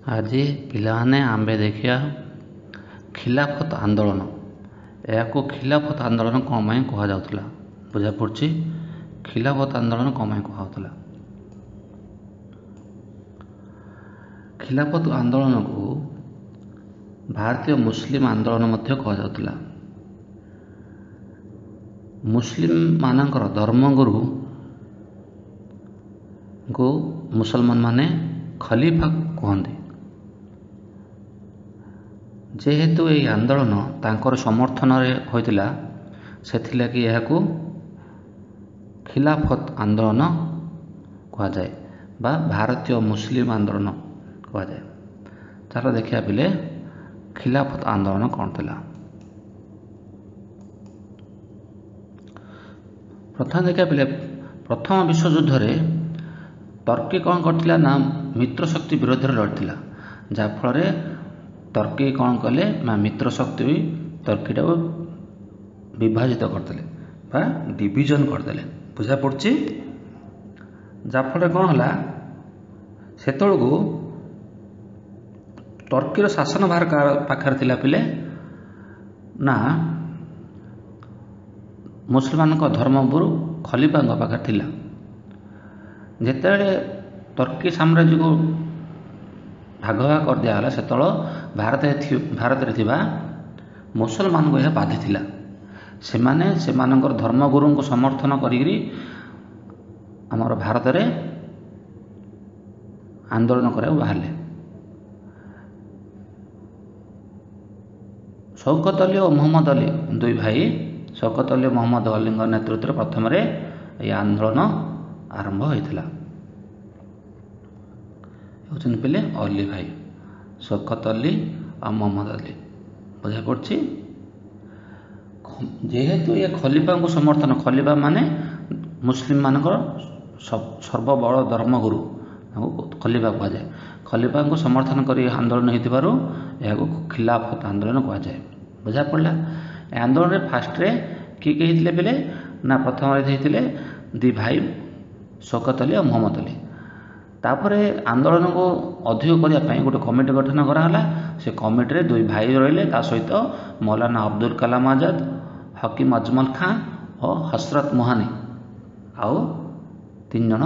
ଆଜି ପିଲାମାନେ ଆମ୍ଭେ ଦେଖିବା ଖିଲାଫତ ଆନ୍ଦୋଳନ। ଏହାକୁ ଖିଲାଫତ ଆନ୍ଦୋଳନ କ'ଣ ପାଇଁ କୁହାଯାଉଥିଲା? ବୁଝା ପଡ଼ୁଛି? ଖିଲାଫତ ଆନ୍ଦୋଳନ କ'ଣ ପାଇଁ କୁହାଯାଉଥିଲା? ଖିଲାଫତ ଆନ୍ଦୋଳନକୁ ଭାରତୀୟ ମୁସଲିମ ଆନ୍ଦୋଳନ ମଧ୍ୟ କୁହାଯାଉଥିଲା। ମୁସଲିମମାନଙ୍କର ଧର୍ମଗୁରୁଙ୍କୁ ମୁସଲମାନମାନେ ଖଲିଫା କୁହନ୍ତି। ଯେହେତୁ ଏହି ଆନ୍ଦୋଳନ ତାଙ୍କର ସମର୍ଥନରେ ହୋଇଥିଲା, ସେଥିଲାଗି ଏହାକୁ ଖିଲାଫତ ଆନ୍ଦୋଳନ କୁହାଯାଏ ବା ଭାରତୀୟ ମୁସଲିମ ଆନ୍ଦୋଳନ କୁହାଯାଏ। ଚାଲ ଦେଖିବା ପିଲେ, ଖିଲାଫତ ଆନ୍ଦୋଳନ କ'ଣ ଥିଲା। ପ୍ରଥମେ ଦେଖିବା ପିଲେ, ପ୍ରଥମ ବିଶ୍ୱଯୁଦ୍ଧରେ ଟର୍କି କ'ଣ କରିଥିଲା ନା ମିତ୍ର ଶକ୍ତି ବିରୋଧରେ ଲଢ଼ିଥିଲା, ଯାହାଫଳରେ ଟର୍କି କ'ଣ କଲେ ନା ମିତ୍ର ଶକ୍ତି ଟର୍କିଟାକୁ ବିଭାଜିତ କରିଦେଲେ ବା ଡିଭିଜନ୍ କରିଦେଲେ। ବୁଝା ପଡ଼ୁଛି? ଯାହାଫଳରେ କ'ଣ ହେଲା, ସେତେବେଳକୁ ଟର୍କିର ଶାସନ ଭାର କାହା ପାଖରେ ଥିଲା ପିଲେ ନା ମୁସଲମାନଙ୍କ ଧର୍ମଗୁରୁ ଖଲିଫାଙ୍କ ପାଖରେ ଥିଲା। ଯେତେବେଳେ ଟର୍କି ସାମ୍ରାଜ୍ୟକୁ ଭାଗ ଭାଗ କରିଦିଆଗଲା, ସେତେବେଳେ ଭାରତରେ ଥିବା ମୁସଲମାନଙ୍କୁ ଏହା ବାଧିଥିଲା। ସେମାନେ ସେମାନଙ୍କର ଧର୍ମଗୁରୁଙ୍କୁ ସମର୍ଥନ କରିକିରି ଆମର ଭାରତରେ ଆନ୍ଦୋଳନ କରିବାକୁ ବାହାରିଲେ। ଶୌକତ ଅଲି ଓ ମହମ୍ମଦ ଅଲି ଦୁଇ ଭାଇ, ଶୌକତ ଅଲି ଓ ମହମ୍ମଦ ଅଲିଙ୍କ ନେତୃତ୍ୱରେ ପ୍ରଥମରେ ଏହି ଆନ୍ଦୋଳନ ଆରମ୍ଭ ହୋଇଥିଲା। ହେଉଛନ୍ତି ପିଲେ ଅଲି ଭାଇ, ଶୌକତ ଅଲି ଆଉ ମହମ୍ମଦ ଅଲି। ବୁଝା ପଡ଼ୁଛି? ଯେହେତୁ ଏ ଖଲିଫାଙ୍କୁ ସମର୍ଥନ, ଖଲିଫା ମାନେ ମୁସଲିମମାନଙ୍କର ସର୍ବବଡ଼ ଧର୍ମଗୁରୁ, ତାଙ୍କୁ ଖଲିଫା କୁହାଯାଏ। ଖଲିଫାଙ୍କୁ ସମର୍ଥନ କରି ଆନ୍ଦୋଳନ ହୋଇଥିବାରୁ ଏହାକୁ ଖିଲାଫତ ଆନ୍ଦୋଳନ କୁହାଯାଏ। ବୁଝା ପଡ଼ିଲା? ଏ ଆନ୍ଦୋଳନରେ ଫାଷ୍ଟରେ କିଏ କିଏ ହେଇଥିଲେ ପିଲେ ନା ପ୍ରଥମରେ ହେଇଥିଲେ ଦୁଇ ଭାଇ ଶୌକତ ଅଲି ଆଉ ମହମ୍ମଦ ଅଲି। ତାପରେ ଆନ୍ଦୋଳନକୁ ଅଧିକ କରିବା ପାଇଁ ଗୋଟେ କମିଟି ଗଠନ କରାଗଲା। ସେ କମିଟିରେ ଦୁଇ ଭାଇ ରହିଲେ, ତା ସହିତ ମୌଲାନା ଅବଦୁଲ କାଲାମ ଆଜାଦ, ହକିମ ଅଜମଲ ଖାଁ ଓ ହସରତ ମୋହାନି, ଆଉ ତିନି ଜଣ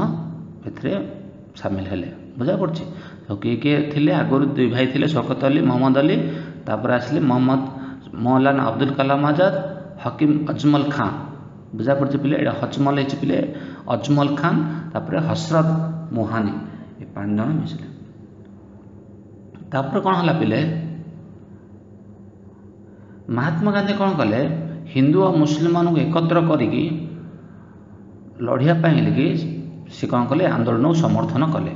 ଏଥିରେ ସାମିଲ ହେଲେ। ବୁଝା ପଡ଼ୁଛି? ତ କିଏ କିଏ ଥିଲେ ଆଗରୁ? ଦୁଇ ଭାଇ ଥିଲେ, ଶୌକତ ଅଲି, ମହମ୍ମଦ ଅଲି। ତାପରେ ଆସିଲେ ମହମ୍ମଦ ମୌଲାନା ଅବଦୁଲ କାଲାମ ଆଜାଦ, ହକିମ ଅଜମଲ ଖାଁ। ବୁଝା ପଡ଼ୁଛି ପିଲେ? ଏଇଟା ହଜମଲ ହେଇଛି ପିଲେ, ଅଜମଲ ଖାନ, ତାପରେ ହସରତ ମୋହାନି, ଏ 5 ଜଣ ମିଶିଲେ। ତାପରେ କ'ଣ ହେଲା ପିଲେ, ମହାତ୍ମା ଗାନ୍ଧୀ କ'ଣ କଲେ, ହିନ୍ଦୁ ଆଉ ମୁସଲମାନଙ୍କୁ ଏକତ୍ର କରିକି ଲଢ଼ିବା ପାଇଁ ହେଲିକି ସେ କ'ଣ କଲେ, ଆନ୍ଦୋଳନକୁ ସମର୍ଥନ କଲେ।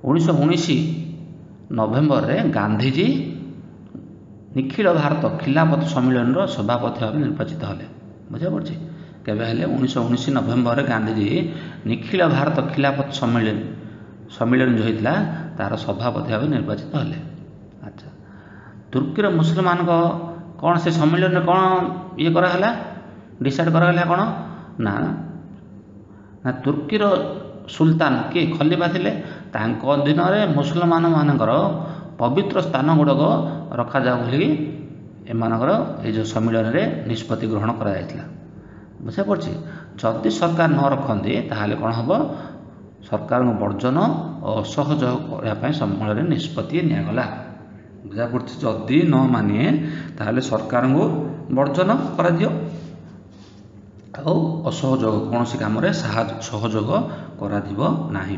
1919 ନଭେମ୍ବରରେ ଗାନ୍ଧିଜୀ ନିଖିଳ ଭାରତ ଖିଲାଫତ ସମ୍ମିଳନୀର ସଭାପତି ଭାବେ ନିର୍ବାଚିତ ହେଲେ। ବୁଝା ପଡ଼ୁଛି? କେବେ ହେଲେ? 1919 ନଭେମ୍ବରରେ ଗାନ୍ଧିଜୀ ନିଖିଳ ଭାରତ ଖିଲାଫତ ସମ୍ମିଳନୀ ଯେଉଁ ହେଇଥିଲା ତାର ସଭାପତି ଭାବେ ନିର୍ବାଚିତ ହେଲେ। ଆଚ୍ଛା, ତୁର୍କୀର ମୁସଲମାନଙ୍କ କ'ଣ ସେ ସମ୍ମିଳନୀରେ କ'ଣ ଇଏ କରାହେଲା, ଡିସାଇଡ଼ କରାଗଲା କ'ଣ ନା ନା ତୁର୍କୀର ସୁଲତାନ କିଏ ଖଲିଫା ଥିଲେ, ତାଙ୍କ ଅଧୀନରେ ମୁସଲମାନମାନଙ୍କର ପବିତ୍ର ସ୍ଥାନ ଗୁଡ଼ିକ ରଖାଯାଉ ବୋଲି ଏମାନଙ୍କର ଏଇ ଯେଉଁ ସମ୍ମିଳନୀରେ ନିଷ୍ପତ୍ତି ଗ୍ରହଣ କରାଯାଇଥିଲା। ବୁଝା ପଡ଼ୁଛି? ଯଦି ସରକାର ନ ରଖନ୍ତି ତାହେଲେ କ'ଣ ହେବ, ସରକାରଙ୍କ ବର୍ଜନ ଓ ଅସହଯୋଗ କରିବା ପାଇଁ ସମ୍ମିଳନୀରେ ନିଷ୍ପତ୍ତି ନିଆଗଲା। ବୁଝା ପଡ଼ୁଛି? ଯଦି ନ ମାନିଏ ତାହେଲେ ସରକାରଙ୍କୁ ବର୍ଜନ କରାଯିବ ଆଉ ଅସହଯୋଗ, କୌଣସି କାମରେ ସହଯୋଗ କରାଯିବ ନାହିଁ।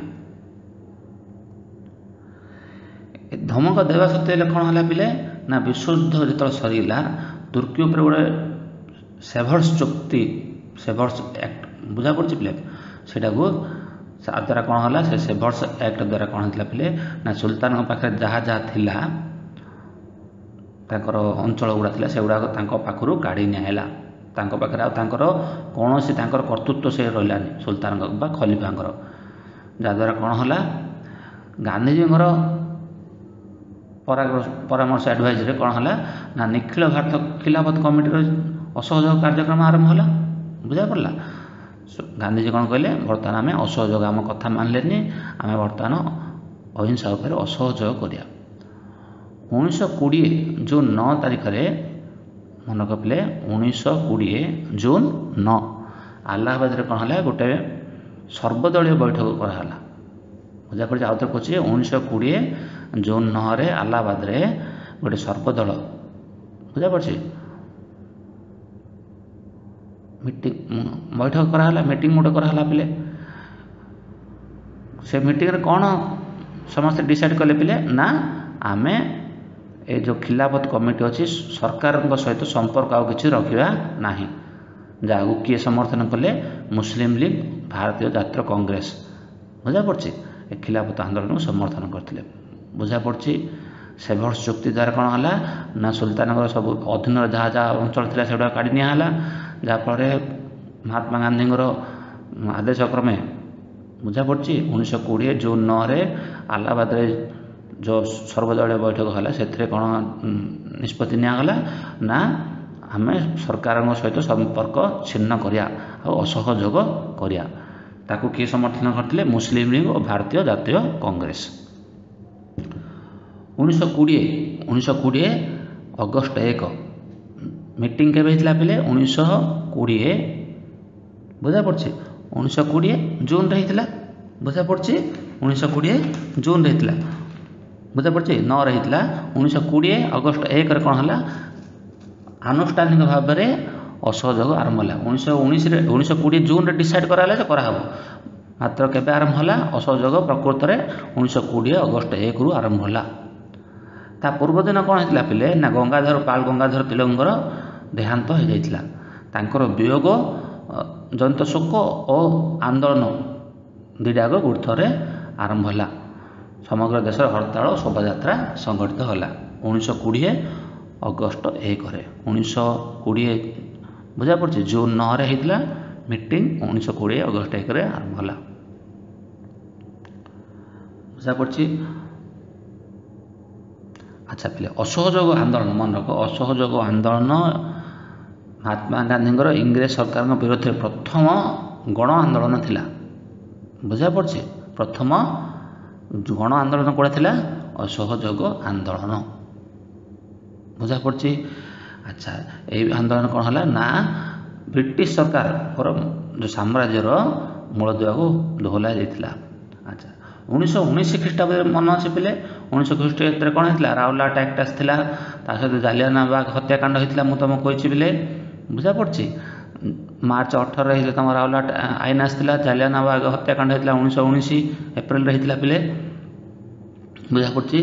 ଧମକ ଦେବା ସତ୍ତ୍ୱେ କ'ଣ ହେଲା ପିଲେ ନା ବିଶ୍ୱଯୁଦ୍ଧ ଯେତେବେଳେ ସରିଲା, ତୁର୍କୀ ଉପରେ ଗୋଟେ ସେଭର୍ସ ଚୁକ୍ତି, ସେଭର୍ସ ଆକ୍ଟ, ବୁଝା ପଡ଼ୁଛି ପିଲେ? ସେଇଟାକୁ ଦ୍ୱାରା କ'ଣ ହେଲା, ସେ ସେଭର୍ସ ଆକ୍ଟ ଦ୍ୱାରା କ'ଣ ହେଇଥିଲା ପିଲେ ନା ସୁଲତାନଙ୍କ ପାଖରେ ଯାହା ଯାହା ଥିଲା, ତାଙ୍କର ଅଞ୍ଚଳ ଗୁଡ଼ା ଥିଲା, ସେଗୁଡ଼ାକ ତାଙ୍କ ପାଖରୁ କାଢ଼ି ନିଆହେଲା। ତାଙ୍କ ପାଖରେ ଆଉ ତାଙ୍କର କୌଣସି ତାଙ୍କର କର୍ତ୍ତୃତ୍ୱ ସେ ରହିଲାନି ସୁଲତାନଙ୍କ ବା ଖଲିଫାଙ୍କର। ଯାହାଦ୍ୱାରା କ'ଣ ହେଲା, ଗାନ୍ଧିଜୀଙ୍କର ପରାମର୍ଶ ଆଡ଼ଭାଇଜରେ କ'ଣ ହେଲା ନା ନିଖିଳ ଭାରତ ଖିଲାଫତ କମିଟିର ଅସହଯୋଗ କାର୍ଯ୍ୟକ୍ରମ ଆରମ୍ଭ ହେଲା। ବୁଝା ପଡ଼ିଲା? ଗାନ୍ଧିଜୀ କ'ଣ କହିଲେ, ବର୍ତ୍ତମାନ ଆମେ ଅସହଯୋଗ, ଆମ କଥା ମାନିଲେନି, ଆମେ ବର୍ତ୍ତମାନ ଅହିଂସା ଉପରେ ଅସହଯୋଗ କରିବା। 1920 ଜୁନ୍ 9 ତାରିଖରେ, ମନେ ରଖିଲେ, 1920 ଜୁନ୍ 9 ଆହ୍ଲାବାଦରେ କ'ଣ ହେଲା? ଗୋଟେ ସର୍ବଦଳୀୟ ବୈଠକ କରାହେଲା। ବୁଝା ପଡ଼ିଛି? ଆଉ ଥରେ କହୁଛି, 1920 ଜୁନ୍ 9ରେ ଆହ୍ଲାବାଦରେ ଗୋଟେ ସର୍ବଦଳ, ବୁଝା ପଡ଼ିଛି, ମିଟିଂ ବୈଠକ କରାହେଲା, ମିଟିଂ ଗୋଟେ କରାହେଲା ପିଲେ। ସେ ମିଟିଂରେ କ'ଣ ସମସ୍ତେ ଡିସାଇଡ଼୍ କଲେ ପିଲେ? ନା, ଆମେ ଏ ଯେଉଁ ଖିଲାଫତ କମିଟି ଅଛି, ସରକାରଙ୍କ ସହିତ ସମ୍ପର୍କ ଆଉ କିଛି ରଖିବା ନାହିଁ। ଯାହାକୁ କିଏ ସମର୍ଥନ କଲେ? ମୁସଲିମ ଲିଗ୍, ଭାରତୀୟ ଜାତୀୟ କଂଗ୍ରେସ, ବୁଝା ପଡ଼ୁଛି, ଏ ଖିଲାଫତ ଆନ୍ଦୋଳନକୁ ସମର୍ଥନ କରିଥିଲେ। ବୁଝା ପଡ଼ୁଛି? ସେଭର୍ସ ଚୁକ୍ତି ଦ୍ୱାରା କ'ଣ ହେଲା ନା, ସୁଲତାନଙ୍କର ସବୁ ଅଧୀନରେ ଯାହା ଯାହା ଅଞ୍ଚଳ ଥିଲା ସେଗୁଡ଼ାକ କାଢ଼ି ନିଆହେଲା, ଯାହାଫଳରେ ମହାତ୍ମା ଗାନ୍ଧୀଙ୍କର ଆଦେଶ କ୍ରମେ, ବୁଝା ପଡ଼ୁଛି, 1920 ଜୁନ୍ 9ରେ ଆହ୍ଲାବାଦରେ ଯେଉଁ ସର୍ବଦଳୀୟ ବୈଠକ ହେଲା, ସେଥିରେ କ'ଣ ନିଷ୍ପତ୍ତି ନିଆଗଲା ନା, ଆମେ ସରକାରଙ୍କ ସହିତ ସମ୍ପର୍କ ଛିନ୍ନ କରିବା ଆଉ ଅସହଯୋଗ କରିବା। ତାକୁ କିଏ ସମର୍ଥନ କରିଥିଲେ? ମୁସଲିମ ଲିଗ୍ ଓ ଭାରତୀୟ ଜାତୀୟ କଂଗ୍ରେସ। 1920 ଅଗଷ୍ଟ 1 ମିଟିଂ କେବେ ହେଇଥିଲା ପିଲେ? 1920, ବୁଝା ପଡ଼ୁଛି, 1920 ଜୁନରେ ହେଇଥିଲା। ବୁଝା ପଡ଼ୁଛି? 1920 ଜୁନରେ ହେଇଥିଲା। ବୁଝା ପଡ଼ୁଛି? 9ରେ ହେଇଥିଲା। 1920 ଅଗଷ୍ଟ 1ରେ କ'ଣ ହେଲା? ଆନୁଷ୍ଠାନିକ ଭାବରେ ଅସହଯୋଗ ଆରମ୍ଭ ହେଲା। 1919ରେ, 1920 ଜୁନରେ ଡିସାଇଡ଼୍ କରାହେଲା ଯେ କରାହେବ, ମାତ୍ର କେବେ ଆରମ୍ଭ ହେଲା ଅସହଯୋଗ? ପ୍ରକୃତରେ 1920 ଅଗଷ୍ଟ 1ରୁ ଆରମ୍ଭ ହେଲା। ତା ପୂର୍ବଦିନ କ'ଣ ହେଇଥିଲା ପିଲେ? ନା, ଗଙ୍ଗାଧର, ବାଲ ଗଙ୍ଗାଧର ତିଳକଙ୍କର ଦେହାନ୍ତ ହୋଇଯାଇଥିଲା। ତାଙ୍କର ବିୟୋଗ ଜନିତ ଶୋକ ଓ ଆନ୍ଦୋଳନ ଦୁଇଟାକ ଗୋଟେ ଥରେ ଆରମ୍ଭ ହେଲା। ସମଗ୍ର ଦେଶରେ ହରତାଳ, ଶୋଭାଯାତ୍ରା ସଂଗଠିତ ହେଲା 1920 ଅଗଷ୍ଟ 1ରେ। 1920, ବୁଝା ପଡ଼ୁଛି, ଜୁନ୍ 9ରେ ହେଇଥିଲା ମିଟିଂ, 1920 ଅଗଷ୍ଟ 1ରେ ଆରମ୍ଭ ହେଲା। ବୁଝା ପଡ଼ୁଛି? ଆଚ୍ଛା ପିଲେ, ଅସହଯୋଗ ଆନ୍ଦୋଳନ ମନେ ରଖ। ଅସହଯୋଗ ଆନ୍ଦୋଳନ ମହାତ୍ମା ଗାନ୍ଧୀଙ୍କର ଇଂରେଜ ସରକାରଙ୍କ ବିରୋଧରେ ପ୍ରଥମ ଗଣ ଆନ୍ଦୋଳନ ଥିଲା। ବୁଝା ପଡ଼ୁଛି? ପ୍ରଥମ ଗଣ ଆନ୍ଦୋଳନ କେଉଁଟା ଥିଲା? ଅସହଯୋଗ ଆନ୍ଦୋଳନ। ବୁଝା ପଡ଼ୁଛି? ଆଚ୍ଛା, ଏଇ ଆନ୍ଦୋଳନ କ'ଣ ହେଲା ନା, ବ୍ରିଟିଶ ସରକାରଙ୍କର ଯେଉଁ ସାମ୍ରାଜ୍ୟର ମୂଳଦୁଆକୁ ଦୋହଲା ଯାଇଥିଲା। ଆଚ୍ଛା, 1919 ଖ୍ରୀଷ୍ଟାବ୍ଦରେ ମନେ ଅଛି ପିଲେ? 19 ଖ୍ରୀଷ୍ଟାବ୍ଦରେ କ'ଣ ହେଇଥିଲା? ରାଉଲାଟ ଆକ୍ଟ ଆସିଥିଲା, ତା ସହିତ ଜାଲିଆନାବାଗ ହତ୍ୟାକାଣ୍ଡ ହେଇଥିଲା, ମୁଁ ତୁମକୁ କହିଛି ପିଲେ। ବୁଝା ପଡ଼ୁଛି? ମାର୍ଚ୍ଚ 18ରେ ହେଇଥିଲା ତୁମ ରାଉଲାଟ ଆଇନ ଆସିଥିଲା, ଜାଲିଆନାବାଗ ହତ୍ୟାକାଣ୍ଡ ହେଇଥିଲା 1919 ଏପ୍ରିଲରେ ହେଇଥିଲା ପିଲେ। ବୁଝା ପଡ଼ୁଛି?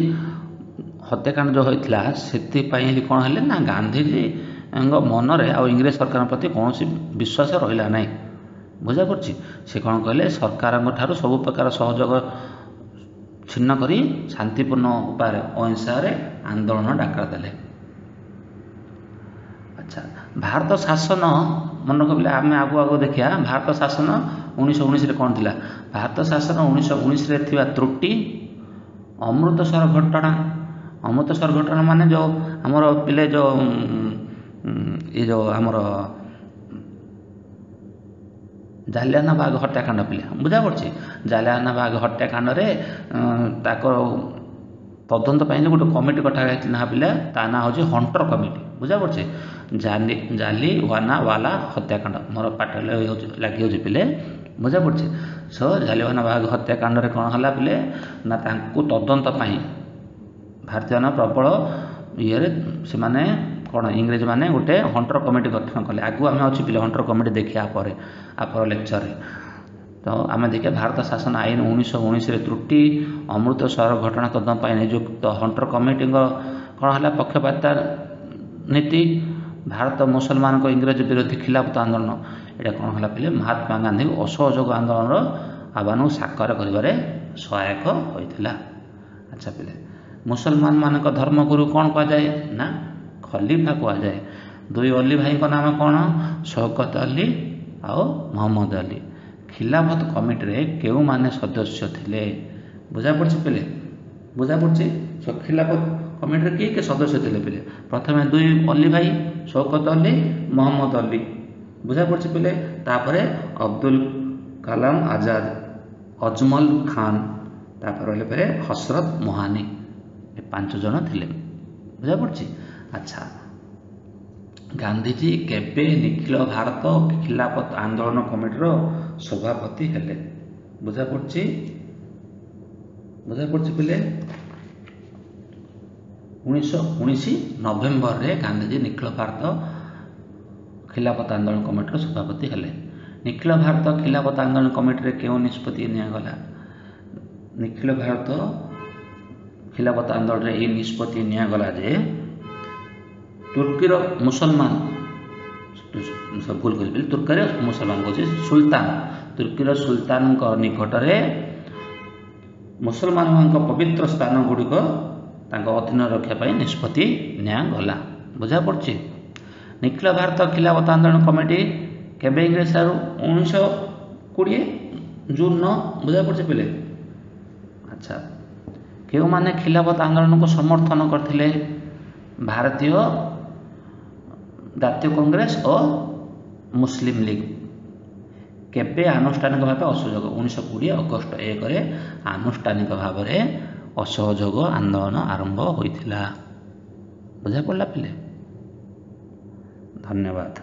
ହତ୍ୟାକାଣ୍ଡ ଯେଉଁ ହୋଇଥିଲା, ସେଥିପାଇଁ କ'ଣ ହେଲେ ନା, ଗାନ୍ଧିଜୀଙ୍କ ମନରେ ଆଉ ଇଂରେଜ ସରକାରଙ୍କ ପ୍ରତି କୌଣସି ବିଶ୍ୱାସ ରହିଲା ନାହିଁ। ବୁଝା ପଡ଼ୁଛି? ସେ କ'ଣ କହିଲେ? ସରକାରଙ୍କ ଠାରୁ ସବୁ ପ୍ରକାର ସହଯୋଗ ଛିନ୍ନ କରି ଶାନ୍ତିପୂର୍ଣ୍ଣ ଉପାୟରେ ଅହିଂସାରେ ଆନ୍ଦୋଳନ ଡାକରା ଦେଲେ। ଆଚ୍ଛା, ଭାରତ ଶାସନ ମନେ ରଖିଲେ, ଆମେ ଆଗକୁ ଆଗକୁ ଦେଖିବା। ଭାରତ ଶାସନ 1919ରେ କ'ଣ ଥିଲା? ଭାରତ ଶାସନ 1919ରେ ଥିବା ତ୍ରୁଟି, ଅମୃତସର ଘଟଣା। ଅମୃତସର ଘଟଣା ମାନେ ଯେଉଁ ଆମର ପିଲେ ଯେଉଁ ଏ ଯେଉଁ ଆମର ଜାଲିଆନାବାଗ ହତ୍ୟାକାଣ୍ଡ ପିଲେ। ବୁଝା ପଡ଼ୁଛି? ଜାଲିଆନାବାଗ ହତ୍ୟାକାଣ୍ଡରେ ତାଙ୍କ ତଦନ୍ତ ପାଇଁ ଗୋଟେ କମିଟି ଗଠା ହେଇଥିଲା ପିଲା, ତା ନାଁ ହେଉଛି ହଣ୍ଟର କମିଟି। ବୁଝା ପଡ଼ୁଛି? ଜାଲିୱାନାୱାଲା ହତ୍ୟାକାଣ୍ଡ, ମୋର ପାଟିରେ ଲାଗିଯାଉଛି ପିଲେ। ବୁଝା ପଡ଼ୁଛି? ସୋ ଜାଲିୱାନାବାଗ ହତ୍ୟାକାଣ୍ଡରେ କ'ଣ ହେଲା ପିଲେ ନା, ତାଙ୍କୁ ତଦନ୍ତ ପାଇଁ ଭାରତୀୟମାନେ ପ୍ରବଳ ଇଏରେ ସେମାନେ କ'ଣ, ଇଂରେଜମାନେ ଗୋଟେ ହଣ୍ଟର କମିଟି ଗଠନ କଲେ। ଆଗକୁ ଆମେ ଅଛି ପିଲେ, ହଣ୍ଟର କମିଟି ଦେଖିବା ପରେ ଆପର ଲେକ୍ଚରରେ। ତ ଆମେ ଦେଖିବା, ଭାରତ ଶାସନ ଆଇନ 1919ରେ ତ୍ରୁଟି, ଅମୃତସର ଘଟଣା ତଦନ୍ତ ପାଇଁ ନିଯୁକ୍ତ ହଣ୍ଟର କମିଟିଙ୍କ କ'ଣ ହେଲା ପକ୍ଷପାତ ନୀତି, ଭାରତ ମୁସଲମାନଙ୍କ ଇଂରେଜ ବିରୋଧୀ ଖିଲାଫତ ଆନ୍ଦୋଳନ, ଏଇଟା କ'ଣ ହେଲା ପିଲେ, ମହାତ୍ମା ଗାନ୍ଧୀଙ୍କୁ ଅସହଯୋଗ ଆନ୍ଦୋଳନର ଆହ୍ୱାନକୁ ସାକାର କରିବାରେ ସହାୟକ ହୋଇଥିଲା। ଆଚ୍ଛା ପିଲେ, ମୁସଲମାନମାନଙ୍କ ଧର୍ମଗୁରୁ କ'ଣ କୁହାଯାଏ ନା, ଖଲିଫା କୁହାଯାଏ। ଦୁଇ ଅଲି ଭାଇଙ୍କ ନାମ କ'ଣ? ଶୌକତ ଅଲି ଆଉ ମହମ୍ମଦ ଅଲି। ଖିଲାଫତ କମିଟିରେ କେଉଁମାନେ ସଦସ୍ୟ ଥିଲେ? ବୁଝା ପଡ଼ୁଛି ପିଲେ? ବୁଝା ପଡ଼ୁଛି? ଖିଲାଫତ କମିଟିରେ କିଏ କିଏ ସଦସ୍ୟ ଥିଲେ ପିଲେ? ପ୍ରଥମେ ଦୁଇ ଅଲି ଭାଇ, ଶୌକତ ଅଲି, ମହମ୍ମଦ ଅଲି। ବୁଝା ପଡ଼ୁଛି ପିଲେ? ତାପରେ ଅବଦୁଲ କାଲାମ ଆଜାଦ, ଅଜମଲ ଖାନ, ତାପରେ ରହିଲେ ଫେରେ ହସରତ ମୋହାନି। ଏ 5 ଜଣ ଥିଲେ। ବୁଝା ପଡ଼ୁଛି? ଆଚ୍ଛା, ଗାନ୍ଧିଜୀ କେବେ ନିଖିଳ ଭାରତ ଖିଲାଫତ ଆନ୍ଦୋଳନ କମିଟିର ସଭାପତି ହେଲେ? ବୁଝା ପଡ଼ୁଛି? ବୁଝା ପଡ଼ୁଛି ପିଲେ? 1919 ନଭେମ୍ବରରେ ଗାନ୍ଧିଜୀ ନିଖିଳ ଭାରତ ଖିଲାଫତ ଆନ୍ଦୋଳନ କମିଟିର ସଭାପତି ହେଲେ। ନିଖିଳ ଭାରତ ଖିଲାଫତ ଆନ୍ଦୋଳନ କମିଟିରେ କେଉଁ ନିଷ୍ପତ୍ତି ନିଆଗଲା? ନିଖିଳ ଭାରତ ଖିଲାଫତ ଆନ୍ଦୋଳନରେ ଏହି ନିଷ୍ପତ୍ତି ନିଆଗଲା ଯେ ତୁର୍କୀର ମୁସଲମାନ, ଭୁଲ କହିଲି, ତୁର୍କୀର ମୁସଲମାନ କହୁଛି, ସୁଲତାନ, ତୁର୍କୀର ସୁଲତାନଙ୍କ ନିକଟରେ ମୁସଲମାନମାନଙ୍କ ପବିତ୍ର ସ୍ଥାନ ଗୁଡ଼ିକ ତାଙ୍କ ଅଧୀନରେ ରଖିବା ପାଇଁ ନିଷ୍ପତ୍ତି ନିଆଗଲା। ବୁଝା ପଡ଼ୁଛି? ନିଖିଳ ଭାରତ ଖିଲାଫତ ଆନ୍ଦୋଳନ କମିଟି କେବେ ଇଂରେଜ ଠାରୁ? 1920 ଜୁନ 9। ବୁଝା ପଡ଼ୁଛି ପିଲେ? ଆଚ୍ଛା, କେଉଁମାନେ ଖିଲାଫତ ଆନ୍ଦୋଳନକୁ ସମର୍ଥନ କରିଥିଲେ? ଭାରତୀୟ ଜାତୀୟ କଂଗ୍ରେସ ଓ ମୁସଲିମ ଲିଗ୍। କେବେ ଆନୁଷ୍ଠାନିକ ଭାବେ ଅସହଯୋଗ? 1920 ଅଗଷ୍ଟ 1ରେ ଆନୁଷ୍ଠାନିକ ଭାବରେ ଅସହଯୋଗ ଆନ୍ଦୋଳନ ଆରମ୍ଭ ହୋଇଥିଲା। ବୁଝା ପଡ଼ିଲା ପିଲେ? ଧନ୍ୟବାଦ।